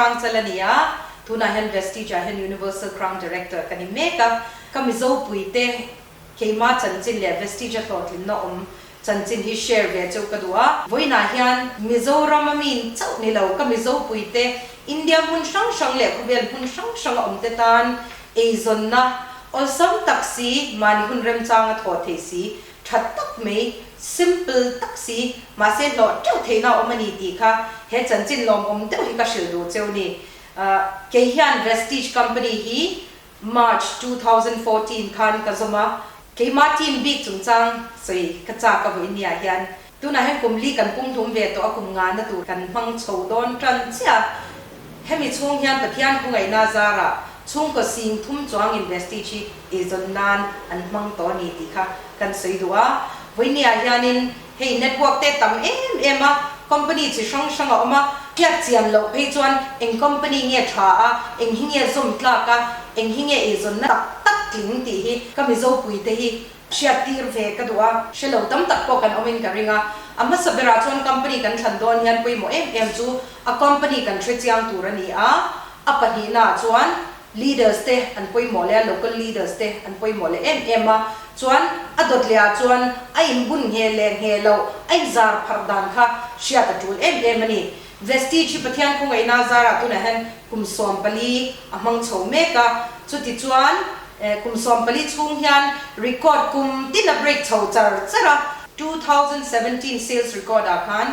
Hrangchal a ni a, tunah hian Vestige ah hian Universal Crown Director ka ni mek a, ka Mizo puite keima chanchin leh Vestige a hlawhtlinna awm chanchin hi share ve cheu ka duh a. Vawiinah hian Mizoram a min chauh ni lo, ka Mizo puite India hmun hrang hrang leh khawvel hmun hrang hrang a awmte tan eizawnna awlsam tak si, mahni hun remchang a thawh thei si, tha tak mai, simple tak si, mahse hlawh teuh theihna a awm a ni tih kha he chanchin lawmawm deuh hi ka hrilh duh cheu ni. Kei hian Vestige company hi March 2014 khan ka zawm a, keimah team bik chungchang sawi ka chak a vawiin niah hian tunah hian kum li kan pum hlum ve tawh a, kum ngana tur kan hmang chho dawn tan chiah a. Hemi chhung hian Pathian khawngaihna zarah chhungkaw sing thum chuangin Vestige hi eizawn nan an hmang tawh a ni tih kha kan sawi duh a. Vawinia hianin hei network te tam em em a, company chi hrang hrang a awm a, hriat chian loh phei chuan eng company nge tha a, eng hi nge zawm tlak a, eng hi nge eizawnna tak tak tling tih hi ka Mizopuite hi hriat tir ve ka duh a, hre lo tam tak pawh kan awmin ka ring a. A hmasa berah chuan company kan thlan dawn hian pawimawh em em chu a company kan hre chiang tur a ni a, a pahnihnaah chuan leaders te an pawimawh leh a, local leaders te an pawimawh leh em em a, chuan a dawt leh ah chuan a inbun ngheh leh ngheh loh a inzar pharh dan kha hriat a tul em em a ni. Vestige hi Pathian khawngaihna zarah tunah hian kum 14 a hmang chho mek a, chuti chuan kum 14 chhung hian record kum tin a break chho char char a. 2017 sales record ah khan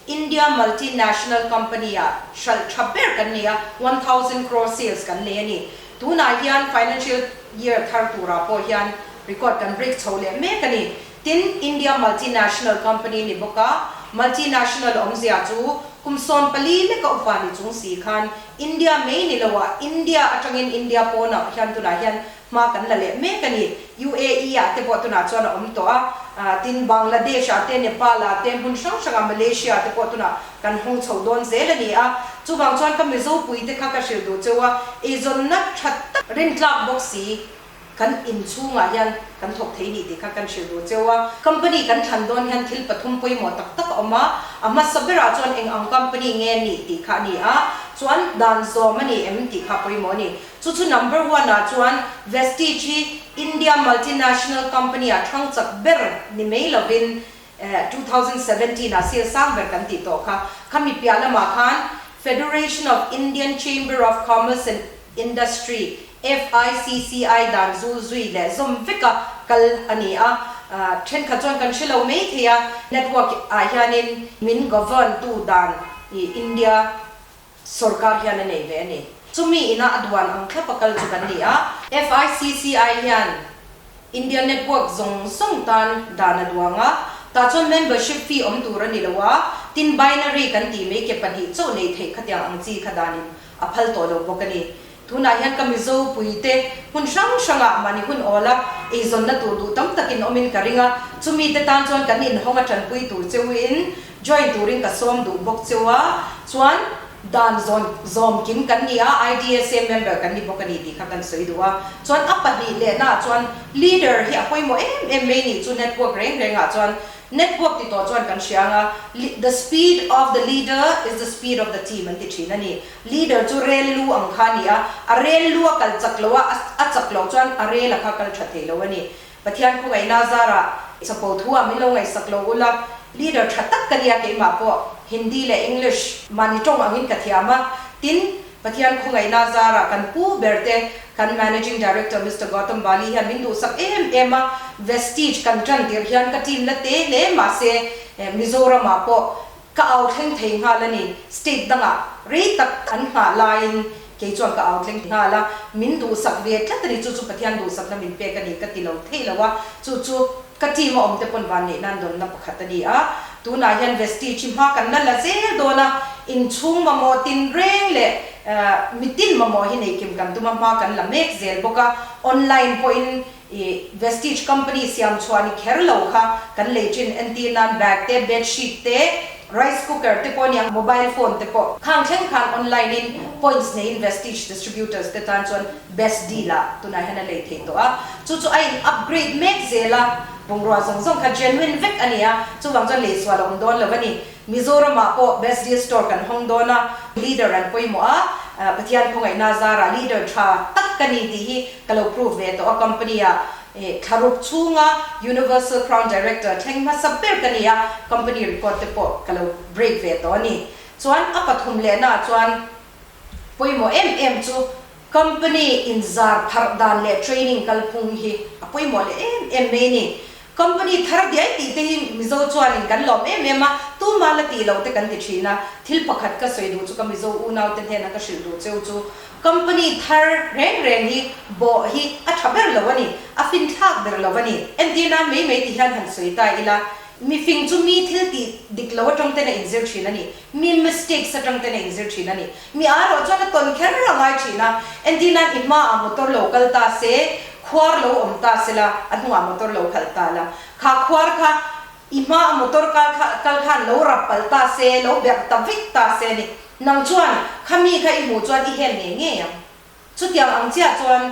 India multinational company ah hralh tha ber kan nei a, 1000 crore sales kan nei a ni. Tunah hian financial year thar turah pawh hian record kan break chho leh mek a ni. Tin, India multinational company ni bawk a, multinational awmzia chu kum 14 leka upa ni chung si khan India mai ni lo ah India atangin India pawnah hian tunah hian hma kan la leh mek a ni. UAE ah te pawh tunah chuan a awm tawh a, tin Bangladesh ah te, Nepal ah te, hmun hrang hrang ah Malaysia ah te pawh tunah kan hawng chho dawn zel a ni a. Chuvang chuan ka Mizo pui te kha ka hrilh duh cheu a, eizawnna tha tak rintlak bawk si Kan in chhungah hian kan thawk thei nih tih kha kan hrilh duh cheu a. Company kan thlan dawn hian thil pathum pawimawh tak tak a awm a, a hmasa berah chuan eng ang company nge nih tih kha a ni a, chuan dan zawm a ni em tih kha pawimawh a ni. Chu chu number one ah chuan Vestige hi India multinational company ah thang chak ber ni mai lovin 2017 ah sale sang ber kan tih tawh kha. Khami piah lamah khan Federation of Indian Chamber of Commerce and Industry, FICCI, dan zul zui leh zawm veka kal a ni a, thenkhat chuan kan hre lo mai thei a, network ah hianin min govern tu dan i India sorkar hian a nei ve a ni. Chumi ina a duan ang thlapa kal chu kan ni a. FICCI hian India network zawng zawng tan dan a duang a, tah chuan membership fee awm tur a ni lo a, tin binary kan tih mai ke pahnih chauh nei theih khatiang ang chi kha danin a phal tawh lo bawk a ni. Tunah hian ka Mizo puite hmun hrang hrangah mahni hun awl a, eizawnna tur duh tam takin awmin ka ring a, chumi te tan chuan kan inhawng a tanpui tur cheuin join turin ka sawm duh bawk cheu a, chuan dan zawn zawm kim kan ni a, IDSA member kan ni bawk a ni tih kha kan sawi duh a. Chuan a pahnih lehnaah chuan leader hi a pawimawh em em mai nih chu network reng rengah chuan Network ti tawh chuan kan hria ang a, the speed of the leader is the speed of the team an ti thin a ni. Leader chu rel lu ang kha a ni a, a rel lu a kal chak lo a, a chak loh chuan a rel a kha kal tha thei lo a ni. Pathian khawngaihna zarah chapo thu ah min lo ngaihsak lo ula, leader tha tak ka nia keimah pawh Hindi leh English mahni tawng angin ka thiam a, tin, Pathian khawngaihna zarah kan pu ber te kan Managing Director Mister Gautam Bali hian min duhsak em em a, Vestige kan tan tirh hian ka team la te hle mahse Mizoramah pawh ka au thleng thei nghal a ni, state dangah rei tak an nghah laiin kei chuan ka au thleng nghal a, min duhsak ve tlat a ni, chu chu Pathian duhsakna min pek a ni ka ti lo thei lo a, chu chu ka team a awm te pawn vanneih nan dawnna pakhat a ni a, tunah hian Vestige hi hma kan la la zel dawn a, inchhung mamawh tin reng leh mitin mamawh hi nei kim kan tum a, hma kan la mek zel bawk a, online pawhin i Vestige company siam chhuah ni kher lo kha kan lei thin, entir nan bag te, bed sheet te, rice cooker te pawh a nia, mobile phone te pawh khang thleng khan online in points neiin Vestige distributors te tan chuan Best deal ah tunah hian a lei thei tawh a, chu chu a in upgrade mek zel a, bungrua zawng zawng kha genuine vek a ni a, chuvang chuan lei sual a awm dawn lo a ni. Mizoram ah pawh Best Deal store kan hawng dawn a, leader an pawimawh a, Pathian khawngaihna zarah leader tha tak ka ni tih hi ka lo prove ve tawh a, company ah thlaruk chhunga Universal Crown Director thleng hmasa ber ka ni a, company record te pawh ka lo break ve tawh a ni. Chuan a pathum lehna ah chuan pawimawh em em chu company inzar pharh dan leh training kalphung hi a pawimawh leh em em mai a ni. Company thar diai tih te hi Mizo chuanin kan lawm em em a, tuma la tih loh te kan ti thin a. Thil pakhat ka sawi duh chu ka Mizo unau te hnena ka hrilh duh cheu chu company thar reng reng hi bawh hi a tha ber lo a ni, a finthlak ber lo a ni. Entir nan mai mai ti hian han sawi ta ila, mifing chu mi thil tih dik lo atang ten a inzir thin a ni, mi mistakes atang ten a inzir thin a ni. Mi arawh chuan a tawn kher a ngai thin a, entir nan i hmaah motor lo kal ta se, Khuar lo awm ta se la, a hnungah motor lo khalh ta la. Kha khuar kha i hmaa motor kal kha kal khan lo rap palh ta se, lo berh ta vek ta se ni. Nang chuan khami kha i hmuh chuan i hel ngei ngei ang. Chutiang ang chiah chuan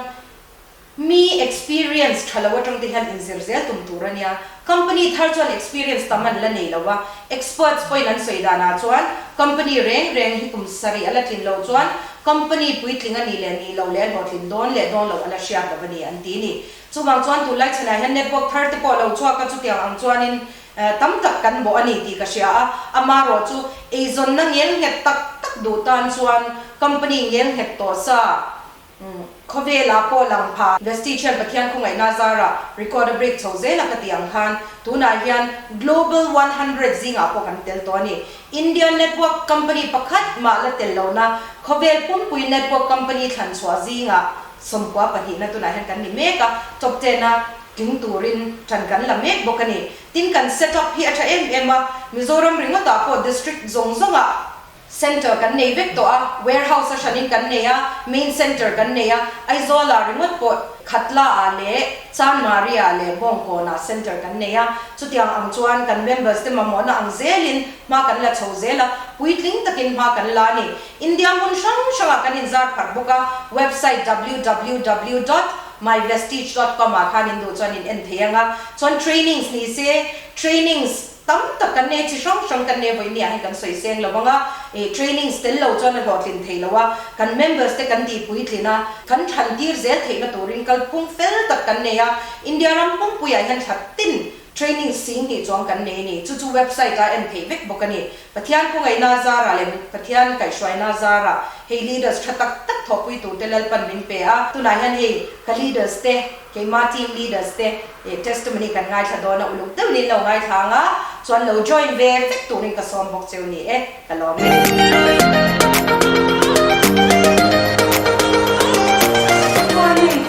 mi experience tha lo atang te hian inzir zel tum tur a nia. Company thar chuan experience tam an la nei lo a, experts pawhin an sawi danah chuan company reng reng hi kum sarih a la tlin loh chuan company puitling a nih leh nih loh leh a hlawhtlin dawn leh dawn loh a la hriat lo a ni an ti a ni. Chuvang chuan tunlai chhanah hian network thar te pawh lo chhuak a, chutiang ang chuanin tam tak kan bawh a ni tih ka hria a, amaherawh chu eizawnna ngel nghet tak tak duh tan chuan company ngel nghet tawh sa Khawvelah pawh lang pha. Vestige hian Pathian khawngaihna zarah record a break chho zel a ka tih ang khan tunah hian Global 100 zingah pawh kan tel tawh a ni. Indian network company pakhat mah la tel lohna khawvel pumpui network company thlan chhuah zingah 90 pahnihna tunah hian kan ni mek a, top ten a tling turin ṭan kan la mek bawk a ni. Tin kan set up hi a ṭha em em a, Mizoram ringawtah pawh district zawng zawngah Centre kan nei vek tawh a, warehouse a hranin kan nei a, main centre kan nei a, Aizawl-ah ringawt pawh Khatla-ah leh Chanmari-ah leh Bawngkawn-ah centre kan nei a, chutiang ang chuan kan members te mamawhna ang zelin hma kan la chho zel a, puitling takin hma kan la a ni. India hmun hrang hrangah kan inzar pharh bawk a, website www dot myvestige dot com ah khan in duh chuan in en thei ang a, chuan trainings ni se, trainings. Tam tak kan nei, chi hrang hrang kan nei vawinia hian kan sawi seng lo ang a, ih trainings tel lo chuan a hlawhtlin thei lo a, kan members te kan tih puitlin a, kan than tir zel theihna turin kalphung fel tak kan nei a, India ram pumpuiah hian thla tin training sing hnih chuang kan nei a ni, chu chu website a en theih vek bawk a ni. Pathian khawngaihna zarah leh Pathian kaihhruaina zarah hei leaders tha tak tak thawhpui turte Lalpan min pe a, tunah hian hei ka leaders te, keima team leaders te, He testimony kan ngaithla dawn a, uluk deuhin in lo ngaithla ang a, chuan lo join ve vek turin ka sawm bawk cheu ni e, ka lawm e. Chuanin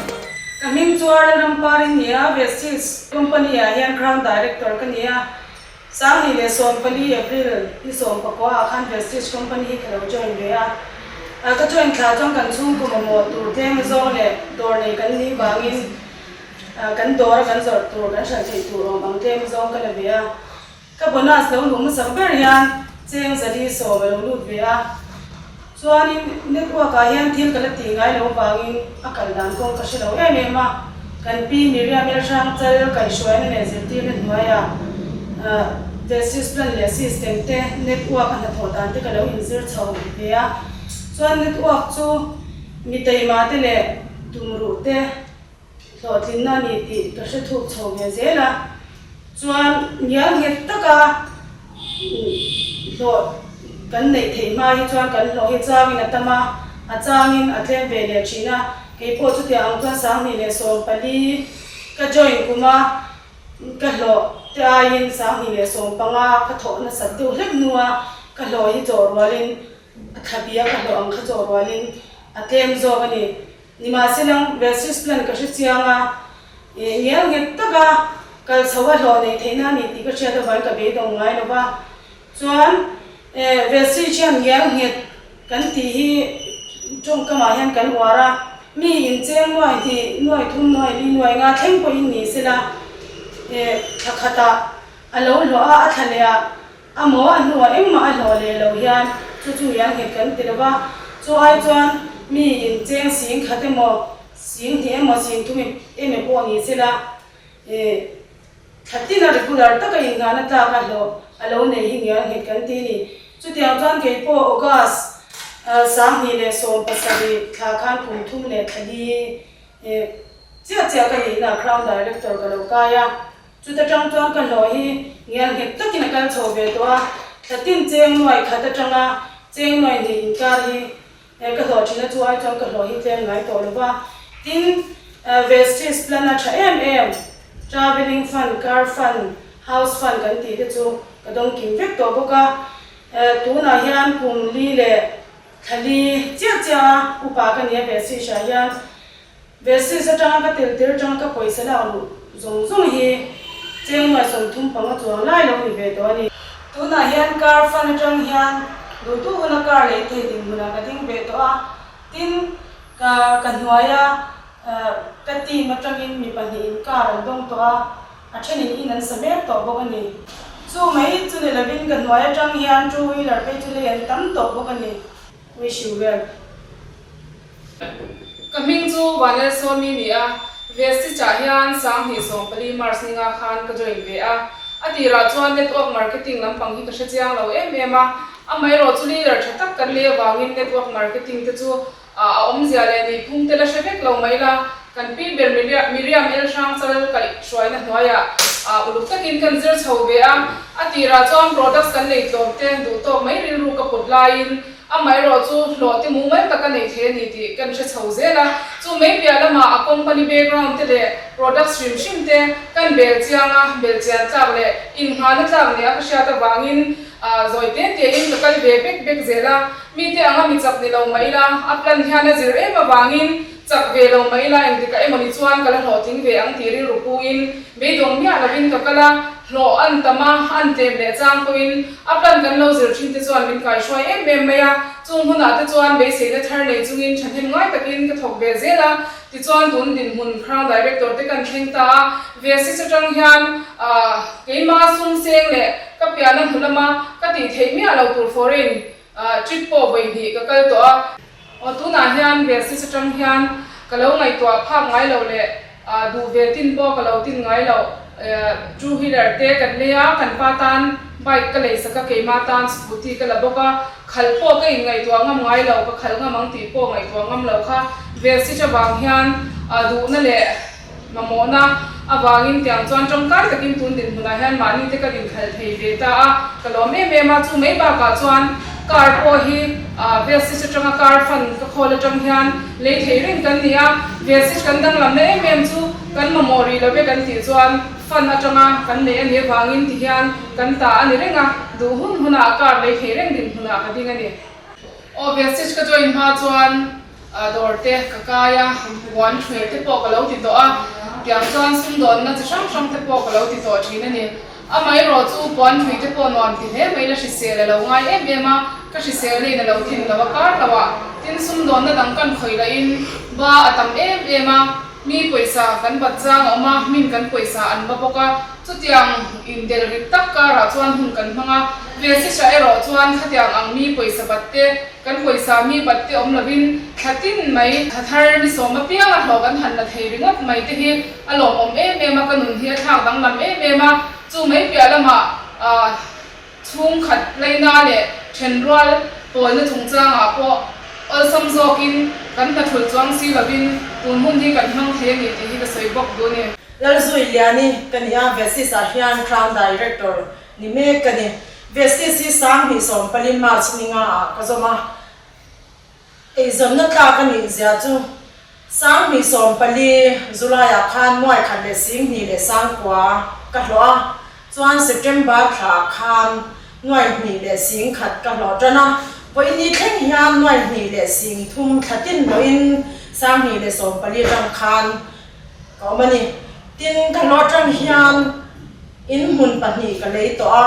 ka hming chu Lalrampar in ni a, Vestige company ah hian Crown Director ka ni a, 2014 April ni 19 ah khan Vestige company hi ka lo join ve a, ka join thla chuan kan chhungkaw mamawh tur tlem azawng leh dawr nei kan nih vangin Kan dawr a kan zawrh tur, kan hralh theih tur awm ang tlem zawng ka la ve a. Ka bonus lo luh hmasak ber hian cheng 410 a lo lut ve a. Chuanin network ah hian thil ka la tih ngai loh avangin a kal dan kawng ka hre lo em em a. Kan pi Miriam Elhrang chal kaihhruaina leh zirtirna hnuaiah Justice plan leh system te network a hnathawh dan te ka lo inzir chho ve a. Chuan network chu mi taima te leh tumruh te Hlawhtlinna a ni tih ka hre thuk chho ve zel a, chuan ngial nghet taka hlawh kan neih theih hma hi chuan kan hlawh hi changin a tam a, a changin a tlem ve leh thin a, kei pawh chutiang ang chuan 2014 ka join kum a, ka hlawh te aiin 2015 ka thawh nasat deuh hlek hnua ka hlawh hi chawh rualin a thlabia ka hlawh ang kha chawh rualin a tlem zawk a ni. Nimahsela, Versus plan ka hre chiang a, ih ngial nghet taka kal chho a hlawh neih theihna a ni tih ka hriat avangin ka beidawng ngai lo va. Chuan, eh, Versus hian ngial nghet kan tih hi tawngkamah hian kan uar a, mi incheng nuai hnih, nuai thum, nuai li, nuai nga thleng pawhin ni sela, eh, thla khatah a lo hlawh a, a thla leh ah A maw a hnuah engmah a hlawh leh lo hian chu chu ngial nghet kan ti lo va, chu ai chuan mi in cheng sing khat emaw, sing hnih emaw, sing thum emaw pawh ni sela, ih thla tina regular taka inngahna tlak a hlawh a lo nei hi ngial nghet kan ti a ni. Chutiang chuan kei pawh August. 27 thla khan kum thum leh thla li chiah chiah ka nihna Crown Director ka lo kai a. Chuta tang chuan ka hlawh hi ngial nghet takin a kal chho ve tawh a, thla tin cheng nuai khat atanga cheng nuai hnih inkar hi ka hlawh thin a, chu ai chuan ka hlawh hi tlem ngai tawh lo va. Tin, Vestige plan a tha em em, Travelling fund, Car fund, House fund kan tih te chu ka dawng kim vek tawh bawk a. Tunah hian kum li leh thla li chiah chiah a upa ka ni a Vestige ah hian. Vestige atanga ka tel tir atanga ka pawisa lak luh zawng zawng hi cheng nuai 35 chuang lai lo ni ve tawh a ni. Tunah hian car fund atang hian duhtu huna car lei thei dinhmunah ka ding ve tawh a, tin ka ka hnuaia ka team atangin mi pahnihin car an dawng tawh a, a thenin in an sa mek tawh bawk a ni. Chu mai chu ni lovin ka hnuai atang hian two wheeler phei chu lei an tam tawh bawk a ni. Wish you well. Ka hming chu Vanlalsawmi ni a, Vestich ah hian 2014 March ninga khan ka join ve a. A tirah chuan network marketing lampang hi ka hre chiang lo em em a, amaherawh chu leader tha tak kan nei avangin network marketing te chu a awmzia leh nihphung te la hre vek lo mai la, kan pi ber Miriam El Hrangchal kaih hruaina hnuaiah uluk takin kan zir chho ve a. A tirah chuan products kan nei tlawm te duhtawk mai rilru ka put laiin Amaherawh chu hlawh te mumal tak a nei thei a ni tih kan hre chho zel a, chu mai piah lamah a company background te leh products hrim hrim te kan bel chiang a, bel chian tlak leh innghahna tlak nia ka hriat avangin zawi te tein ka kal ve bek bek zel a, mite anga mi chak ni lo mah ila a plan hian a zir em avangin chak ve lo mah ila engtikah emawni chuan ka la hlawhtling ve ang tih rilru puin beidawng miah lovin ka kal a. Hlawh an tam a, an tlem leh chang pawhin a plan kan lo zir thin te chuan min kaihruai em em mai a, chung hunah te chuan beiseina thar nei chungin thahnem ngai takin ka thawk ve zel a, tichuan tun dinhmun Crown Director te kan thleng ta a, Vestige atang hian keima sum seng leh ka piahna hnu lama ka tih theih miah lo tur foreign Trip pawh vawi hnih ka kal tawh a. Aw tunah hian Vestige atang hian ka lo ngaihtuah phak ngai lo leh duh ve tin pawh ka lo tin ngai lo. Two wheeler te kan lei a, kan pa tan bike ka lei sak a, keima tan scooty ka la bawk a. Khalh pawh ka inngaihtuah ngam ngai lo, ka khalh ngam ang tih pawh ngaihtuah ngam lo kha Vestige avang hian duhna leh Mamawhna avangin tiang chuan tangkai takin tun dinhmunah hian mahni te kan inkhalh thei ve ta a, ka lawm em em a, chu mai bakah chuan car pawh hi Vestige atanga car fund ka khawl atang hian lei thei reng kan ni a, Vestige kan danglamna em em chu kan mamawh rih lo ve kan tih chuan fund atanga kan neih a nih avangin ti hian kan ta a ni reng a, duh hun hunah car lei thei reng dinhmunah ka ding a ni. Aw Vestige ka join hma chuan Dawr te ka kai a, puan ṭhuih te pawh ka lo ti tawh a, tiang chuan sumdawnna chi hrang hrang te pawh ka lo ti tawh ṭhin a ni. Amaherawh chu puan ṭhuih te pawh nuam ti hle mai la hrisel a lo ngai em em a, ka hrisel na in a lo thin lo a kar lo a, tin sumdawnna dang kan khawih lahin ba a tam em em a, mi pawisa kan bat chang a awm a, min kan pawisa an ba bawk a, chutiang indelh rit tak karah chuan hun kan hmang a, Vesisha erawh chuan khatiang ang mi pawisa bat te Kan pawisa mi bat te awm lovin thla tin mai thla thar ni sawm apiang a hlawh kan han la thei ringawt mai te hi a lawmawm em em a, ka nun hi a thlak danglam em em a, chu mai piah lamah chhungkhat laina leh thenrual pawlna chungchangah pawh awlsam zawkin kan hna thulh chuang si lovin tun hun hi kan hmang thei a ni tih hi ka sawi bawk duh a ni. Lalzui Liani ka ni a, Vestis ah hian Crown Director Ni mek ka ni. Vestige hi 2014 March ni nga ah ka zawm a, eizawnna tlak a nih zia chu 2014 July ah khan nuai khat leh sing hnih leh sangkua ka hlawh a, chuan September thla ah khan nuai hnih leh sing khat ka hlawh tan a, vawiin thleng hian nuai hnih leh sing thum thla tin hlawhin 2014 atang khan Ka awm a ni. Tin, ka hlawh atang hian in hmun pahnih ka lei tawh a,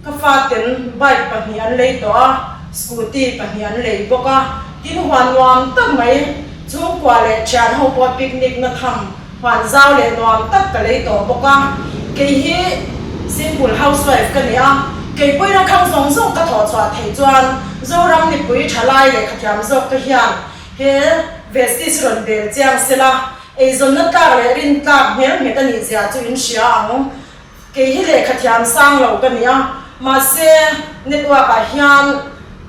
ka faten bike pahnih an lei tawh a, scooty pahnih an lei bawk a. Tin, huan nuam tak mai, chhungkua leh thian ho pawh picnic na tham huan zau leh nuam tak ka lei tawh bawk a. Kei hi simple housewife ka ni a, kei pawhin a khang zawng zawng ka thawh chhuah theih chuan Zoram mipui thalai leh khathiam zawk te hian He Vestige rawn bel chiang sela, eizawnna tlak leh rin tlak hmel nghet a nih zia chu in hria ang. Kei hi lehkha thiam sang lo ka ni a, mahse network ah hian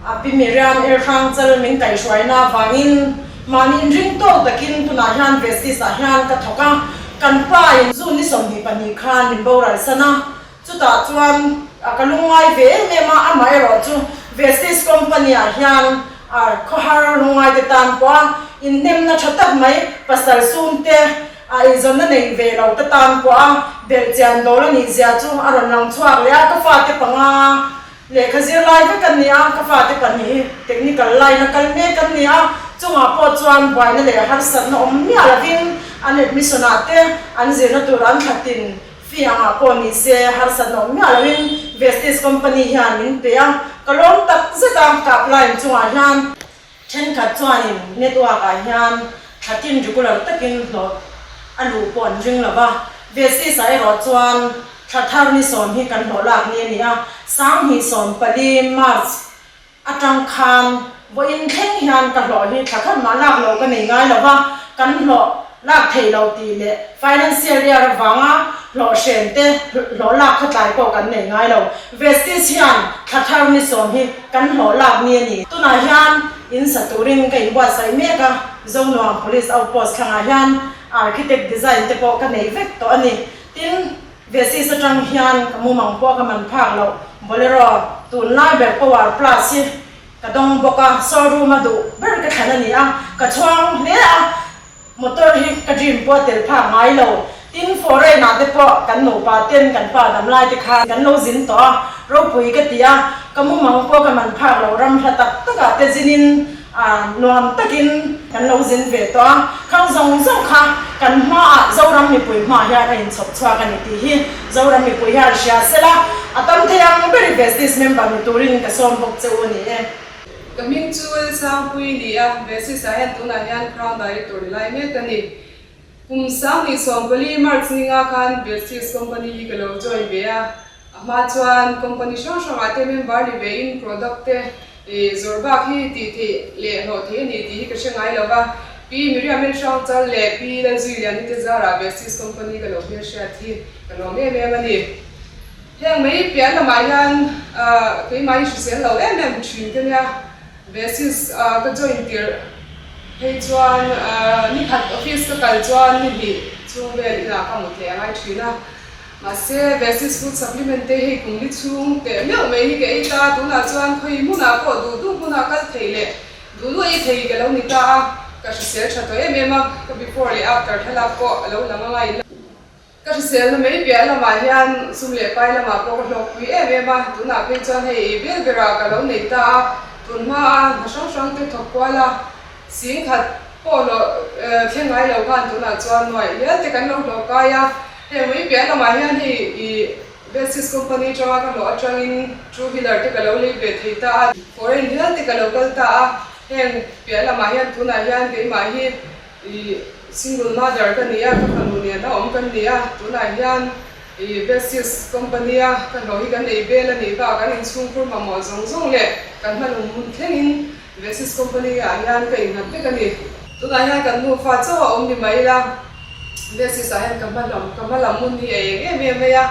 A Pi Miriam Erhrangchal min kaihhruaina avangin mahni inring tawk takin tunah hian Vestige ah hian ka thawk a, kan pa in June ni 22 khan min boral san a, chutah chuan ka lungngai ve em em a, amaherawh chu Vestige company ah hian khawhar lungngai te tan pawh a inhnemna tha tak mai pasal sum te a eizawnna nei ve lo te tan pawh a belhchian dawl a nih zia chu a rawn lang chhuak leh a, ka fate panga Lehkha zirlai vek an ni a, ka fate pahnih hi technical line a kal mek an ni a, chungah pawh chuan buaina leh harsatna awm miah lovin an admission ah te an zirna tur an thlatin fee angah pawh ni se harsatna awm miah lovin Vestige company hian min pe a, ka lawm tak zet a, ka upline chungah hian thenkhat chuanin network ah hian thlatin regular takin hlawh a luh pawh an ring lova, Vestige ah erawh chuan Thla thar ni sawm hi kan hlawh lak ni a ni a, 2014 March atang khan vawiin thleng hian ka hlawh hi thla khat mah lak loh ka nei ngai lo va, kan hlawh lak theih loh tih leh financial year avanga hlawh hren te hlawh lak khawtlai pawh kan nei ngai lo. Vestige hian thla thar ni sawm hi kan hlawh lak ni a ni. Tunah hian in sa turin ka inbuatsaih mek a, Zonuam Police Outpost thlangah hian architect design te pawh ka nei vek tawh a ni. Tin, Vesis atang hian ka mumang pawh ka man phak loh, Bolero tunlai ber Power Plus hi ka dawng bawk a, showroom a duh ber ka thlan a ni a, ka chhuang hle a, motor hi ka dream pawh a tel phak ngai lo. Tin, foreign ah te pawh kan nupa ten kan pa dam lai te khan kan lo zin tawh a, ropui ka ti a, ka mumang pawh ka man phak loh ram hla tak tak ah te zinin A nuam takin kan lo zin ve tawh a, khang zawng zawng kha kan hmaah Zoram mipui hmaah hian a inchhawp chhuak a ni tih hi Zoram mipui hian hria sela, a tam thei ang ber i Vestige member ni turin ka sawm bawk che u a ni e. Ka hming chu Sangpuii ni a, Vestige ah hian tunah hian Crown Director ni lai mek a ni. Kum 2014 March ninga khan Vestige company hi ka lo join ve a, a hma chuan company hrang hrangah te member ni vein product te zawrh bak hi tih theih leh hlawh theih a ni tih hi ka hre ngai lo va. Pi Miriam Enhrangchal leh Pi Lalzuiliani te zarah Vestige company ka lo hmelhriat hi ka lawm em em a ni. Heng mai piah lamah hian keimah hi hrisel lo em em thin ka nia. Basis ka join tirh phei chuan ni khat office ka kal chuan ni hnih chhung vel inah ka mut leh a ngai thin a, mahse Basis food supplement te hei kum li chhung teh meuh mai hi ka ei ta, tunah chuan khawi hmunah pawh duh duh hmunah kal thei leh duh duh ei thei ka lo ni ta a, ka hrisel tha tawh em em a, ka before leh after thlalak pawh a lo lang anga in. Ka hriselna mai piah lamah hian sum leh pai lamah pawh ka hlawkpui em em a, tunah phei chuan hei ei vel berah ka lo nei ta a, tun hmaa hna hrang hrang te thawk kual a, sing khat pawh hlawh thleng ngai lo khan tunah chuan nuaih hial te kan lo hlawh kai a, heng mai piah lamah hian hei i Vestige company atanga ka hlawh atangin two wheeler te ka lo lei ve thei ta a, foreign hial te ka lo kal ta a, heng piah lamah hian tunah hian keimah hi I single mother ka ni a, ka fanu nen a awm kan ni a, tunah hian i Vestige company a ka hlawh hi kan ei bel a nih bak an inchhungkhur mamawh zawng zawng leh kan hmalung hmun thlengin Vestige company ah hian ka innghat vek a ni. Tunah hian kan nufa chauh a awm ni mai ila, Vestige ah hian ka hma ka hma lam hmun hi a eng em em mai a,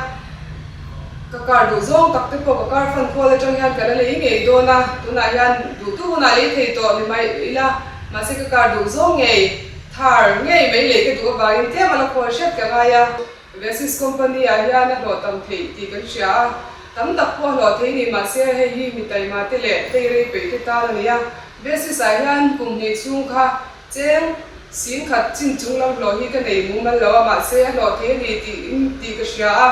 ka car duh zawng tak te pawh ka car fan khawl atang hian ka la lei ngei dawn a, tunah hian duh duh hunah lei thei tawh ni mai ila. Mahse ka car duh zawng ngei, thar ngei mai lei ka duh avangin tlem a la khawl hret ka ngai a, Vesis company ah hian a hlawh tam theih tih kan hria a, tam tak pawh a hlawh thei ni mahse hei hi mi taima te leh tei rei peih te tan a ni a, Vesis ah hian kum hnih chhung kha cheng sing khat chin chung lam hlawh hi ka nei mumal lo a mahse a hlawh thei a ni tiin tih ka hria a,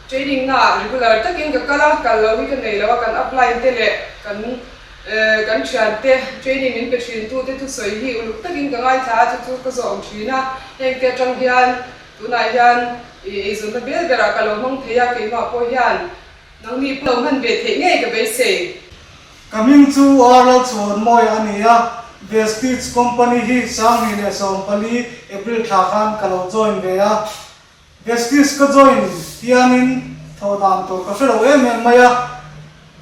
training na ah regular takin ka kal a, kal lo hi ka nei lo a, kan upline te leh kan Kan thiante training min pe thin tute thusawi hi uluk takin ka ngaithla a, chu chu ka zawm thin a. Hengte atang hian tunah hian eizawnna bel berah ka lo hmang thei a, keimah pawh hian nangni pawh lo hman ve theih ngei ka beisei. Ka hming chu Arnold Chhuanmawia a ni a, Vestige Company hi 2014 April thla khan ka lo join ve a. Vestige ka join hianin thawh dan tur ka hre lo em em mai a,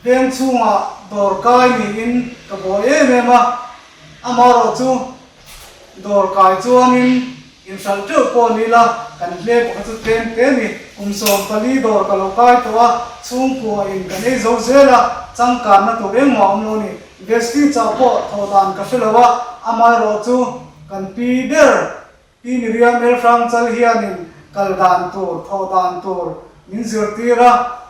veng chhungah dawr kai niin ka buai em em a, amaherawh chu dawr kai chuanin inhralh teuh pawh ni ila kan hle pakhat chu tlem te ni. Kum 14 dawr ka lo kai tawh a, chhungkua in kan ei zo zel a, changkanna tur engmah awm lo ni. Vestige ah pawh thawh dan ka hre lo a, amaherawhchu kan pi ber Pi Miriam Elhrang chal hianin kal dan tur, thawh dan tur min zirtir a,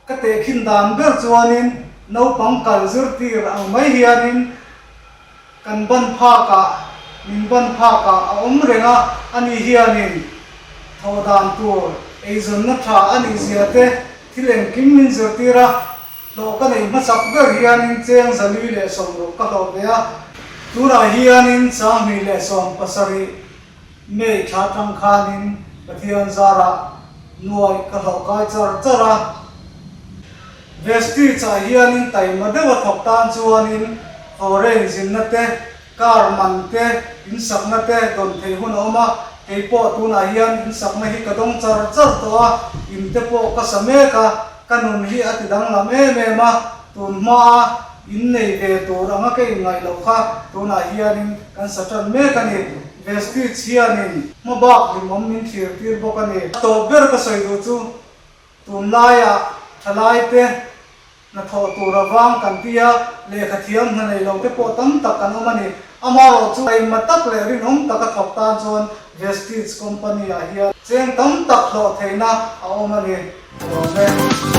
ka tehkhin dan ber chuanin naupang kal zirtir ang mai hianin kan ban phakah, min ban phakah a awm reng a, ani hianin thawh dan tur, eizawnna tha a nih zia te thil engkim min zirtir a, Hlawh ka neih hmasak ber hianin cheng 460 ka hlawh ve a, tunah hianin 2017 May thla atang khanin Pathian zarah nuaih ka hlawh kai char char a. Vestige ah hianin taima deuha thawk tan chuanin foreign zinna te, car man te, insakna te dawn theih hun a awm a, kei pawh tunah hian insakna hi ka dawng char char tawh a, in te pawh ka sa mek a. Ka nun hi a ti danglam em em a, tun hmaa in nei ve tur anga ka inngaih loh kha tunah hianin kan sa tan mek a ni. Vestige hianin hmabak hlimawm min thlir tir bawk a ni. A tawp ber ka sawi duh chu tunlaiah thalaite hnathawh tur avang kan ti a, lehkha thiam hna nei lo te pawh tam tak kan awm a ni. Amaherawh chu taima tak leh rinawm taka thawk tan chuan Vestige company ah hian cheng tam tak hlawh theihna a awm a ni. Lawm e.